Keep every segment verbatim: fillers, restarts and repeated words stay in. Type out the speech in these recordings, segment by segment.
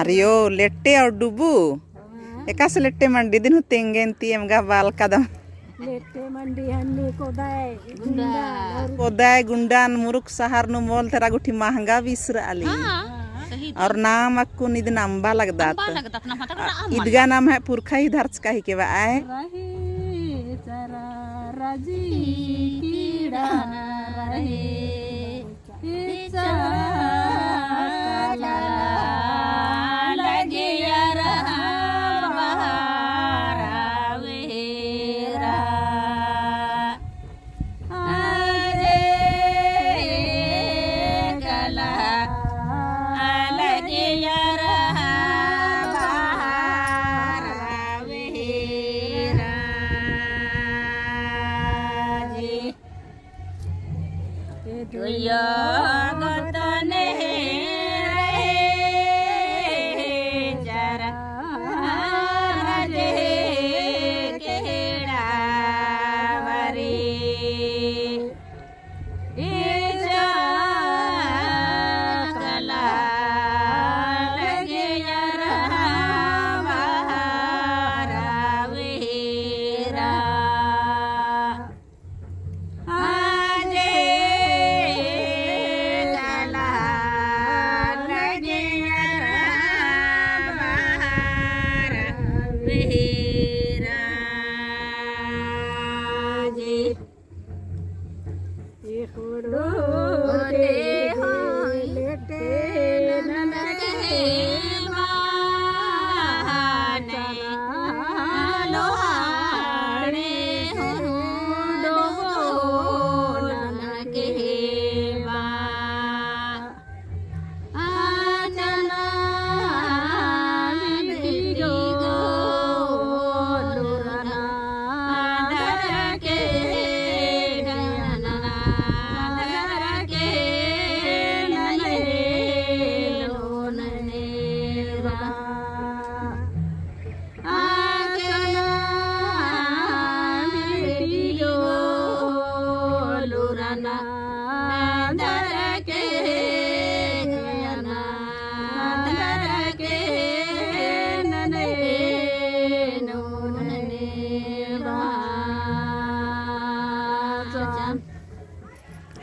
अरे ओ, लेट्टे और डुबू। एकासे लेट्टे मंडी दिन हूँ तेंगेन ती एम गा बाल कदम। लेट्टे मंडी हन्नी कोदाय गुंडा। कोदाय गुंडान मुरुक सहर नू मोल तेरा गुट्ठी महंगा बिसर आली। हाँ, सही। और नाम अक्कुन इदिन अम्बा लगदत। अम्बा लगदत, नाम हतक नाम इदगा नाम है पुरखा ही धरचका ही के बा आय। रही चरा राजी कीड़ा रहे।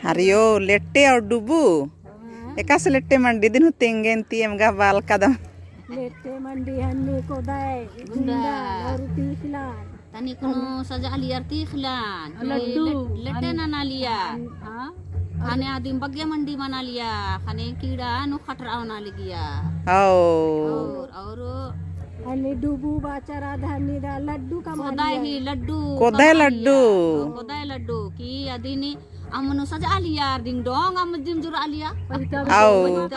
हरियो, लेट्टे और डुबू। एकासे लेट्टे मंडी दिन हूँ तेंगेन ती एम गा बाल कदम। लेट्टे मंडी हन्नी कोदाय गुंडा। गुंडा और तीखलान। तनी कुनो सजा लियर तीखलान। लड्डू। लेट-, लेट्टे नना लिया। हाँ। खाने आदिम बग्गे मंडी मना लिया। खाने कीड़ा नु खटरा होना लिगिया। आओ। और, और हन्नी डुबू बाचर आद हन्नी दा लड्डू कमा लिया। कोदाय ही लड्डू कोदाय कमा लिया। लड्डू। कोदाय लड्डू की अदिनी अम्मनु सजा लिया, डिंग डोंग अम्म दिम जुरा लिया। आओ।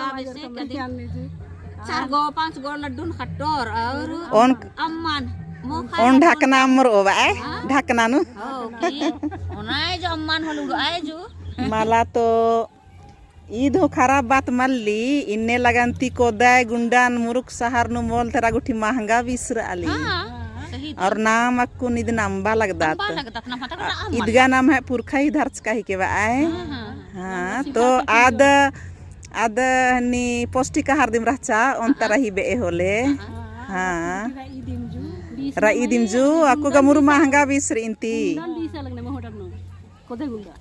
चार गो, पाँच गो लड्डून खट्टोर और ओन अम्मन, मोखा ओन लड्डून ढकना अम्मर ओबा आय, हाँ? ढकना नु। हो, की? ओनाय जो अम्मन होल उड़ाय जो। मला तो ईद हो खराब बात मल्ली, इन्ने लगन ती कोदाय गुंडान मुरुक सहर नु मोल तेरा गुट्ठी महंगा बिसर आली। हाँ, सही। और नाम अक्कुन इदिन अम्बा लगदत। अम्बा लगदत, नाम हतक नाम इदगा नाम है पुरखा ही धरचका ही के बा आय। हाँ, हाँ। हाँ, तो आद, आद हनी पौष्टिक आहार दिम रहचा, ओन्ता रही बे होले। हाँ। हाँ। रई दिम जू, अक्कु गा मुरु महंगा बिसर इन्ती। कोदाय गुंडा।